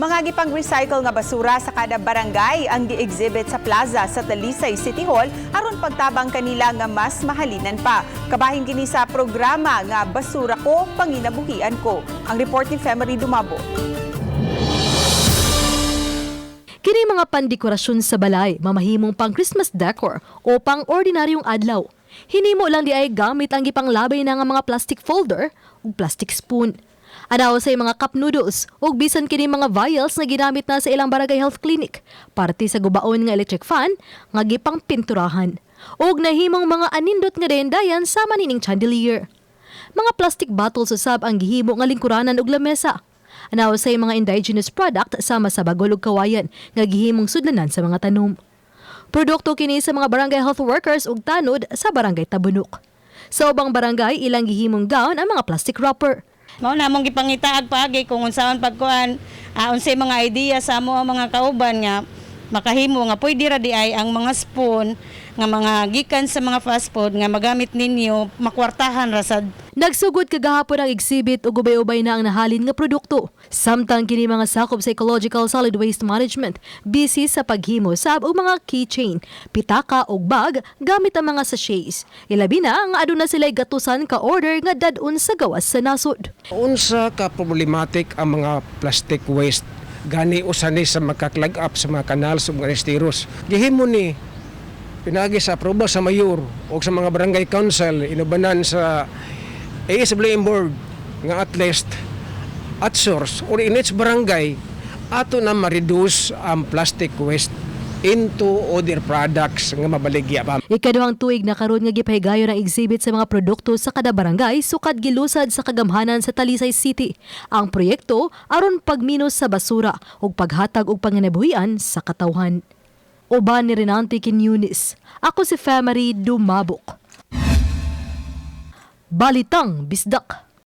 Mga gipang recycle nga basura sa kada barangay ang gi-exhibit sa plaza sa Talisay City Hall aron pagtabang kanila nga mas mahalinan pa. Kabahin kini sa programa nga Basura Ko, Panginabuhian Ko. Ang report ni Femery Dumabo. Kini mga pandekorasyon sa balay, mamahimong pang Christmas decor o pang ordinaryong adlaw. Hinimo lang di ay gamit ang gipanglabay na nga mga plastic folder ug plastic spoon. Anaw sa mga cup noodles ug bisan kini mga vials nga ginamit na sa ilang barangay health clinic, parte sa gubaon nga electric fan nga gipang pinturahan. Ug nahimong mga anindot nga dayandayan sama nining chandelier. Mga plastic bottles usab ang gihimo nga lingkuranan ug lamesa. Anaw sa mga indigenous product sama sa bagol ug kawayan nga gihimong sudlanan sa mga tanom. Produkto kini sa mga barangay health workers ug tanod sa Barangay Tabunok. Sa ubang barangay, ilang gihimong gown ang mga plastic wrapper. Mao na among gipangitaag paagi kung unsaon pagkuan, unsay mga idea sa amo ang mga kauban nga makahimo nga pwede ra di ay ang mga spoon nga mga gikan sa mga fast food nga magamit ninyo, makwartahan ra sad. Nagsugod kagahapon ang exhibit ug ubay-ubay na ang nahalin nga produkto. Samtang kini mga sakop sa Ecological Solid Waste Management, busy sa paghimo sab og mga keychain, pitaka ug bag gamit ang mga sachets. Ilabi na nga aduna sila gatusan ka order nga dad-on sa gawas sa nasod. Unsa ka problematic ang mga plastic waste, gani usa ni sa maka-clog up sa mga kanal sa mga esteros. Gihimo ni pinagi sa approval sa mayor o sa mga barangay council, inubanan sa ASWM board nga at least at source or in each barangay ato na ma-reduce ang plastic waste into other products nga mabaligya pa. Ikaduhang tuig na karon nga gipahigayon ang exhibit sa mga produkto sa kada barangay sukad gilusad sa kagamhanan sa Talisay City. Ang proyekto aron pagminos sa basura ug paghatag og panginabuhian sa katawhan. Uban ni Renante Quiñones. Ako si Femery Dumabok. Balitang Bisdak.